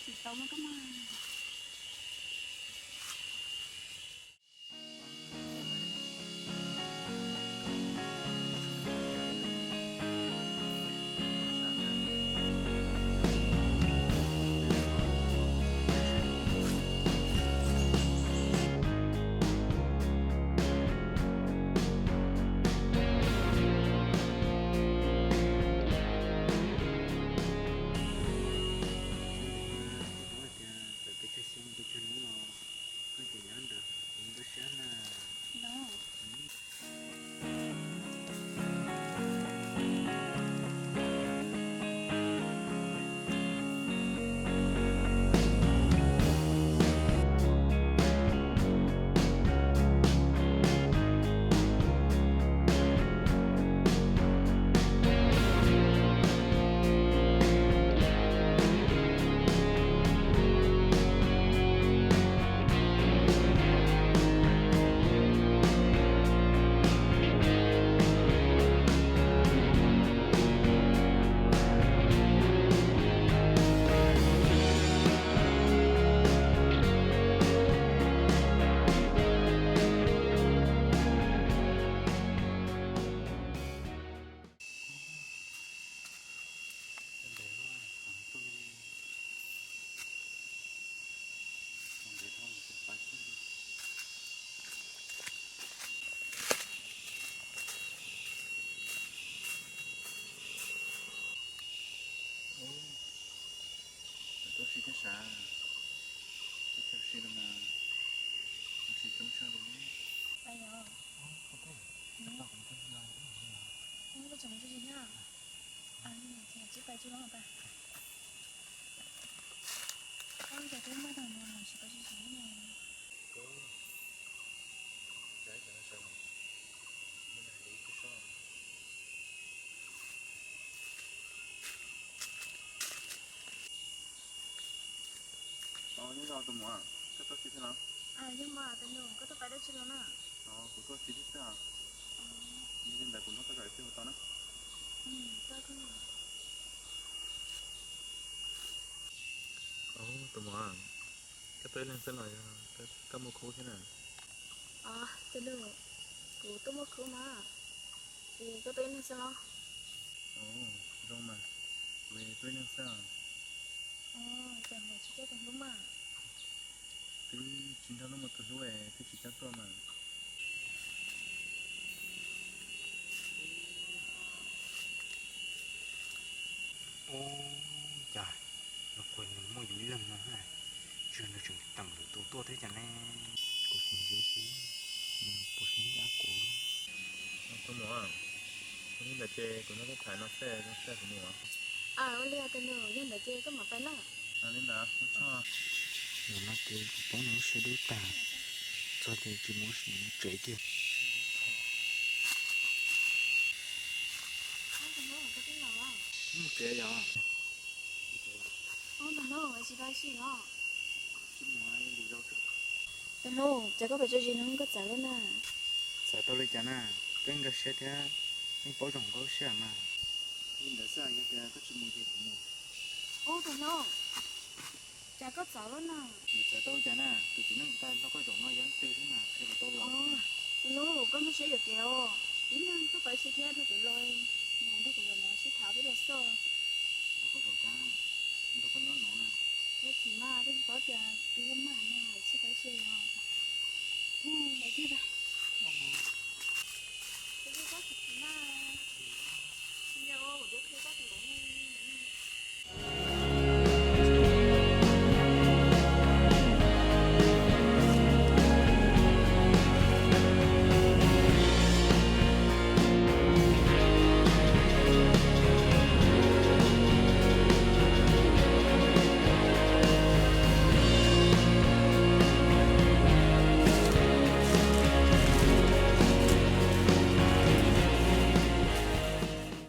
Tsis tau mas koj mas. Txawm peb tag xyoo peb tag hnub los koj tseem nyob ntawd, kuv nkauj siab na. Tuaj si thiab sav, teb chaws si los mas, tuaj si coob tshaj li. Koj tseem mus tsis tsis los pas? Koj cas twb muaj tag no los tsis pas tsis tsis ne? Nyob zoo tus muam, koj tuaj si thiab los? Yog mas tus nus, koj tuaj pab dab tsi los na? Kuv tuaj si thiab xwb. Yog li ntawd kuv nrog koj zam txij hu tau na. Tus muam, koj tuaj ib leeg xwb los yog koj muaj khub thiab na? Tus nus, kuv tuaj muaj khub mas. Es koj tuaj ib leeg xwb los? Zoo mas, kuv tuaj ib leeg xwb. Ces tsis coj tus hlub mas? Twb tsis nrog hlub mus tus hlub es twb tsis coj tuaj mas. Ub, cas los kuj nws muaj yus ib leeg no, tsis yog nws tseem teem lwm tus tuaj thiab cas ne? Kuv sim ntsia seb nws puas sib ncav kuv. Tus muam, yog li ntawd ces kuv nrog koj tham no xwb, zoo siab kuv mus. Ua li tus nus, yog ntawd ces koj mam pais na. Li ntawd, nim no ces kuv paub nws lub siab dub tag, txog ces tsis mus sim tsev kiag. Mus tsev yom. Tus hlub, cas koj pais tso zis no koj txawv lawm na? Txawv tau li cas na, koj nkag siab thiab, yeej paub zoo nkauj siab mas. Li ntawd xwb, yog tias koj tsis mus ces kuv mus. Ub tus hlub, cas koj txawv lawm na? Txawv tau li cas na, tus txiv neej uas nrog koj zaum no yog leej twg thiab mas qhia puas tau los? Tus hlub, koj muaj siab yuam kev os, tib neeg tuaj pab si thiab nrog kev los, nrog kuv zaum no sib tham peb los xwb. Nrog koj zaum cas, nrog koj nyob no na. Ua txiv mas koj tsis paub tias tus hlub mas no sib pab si os.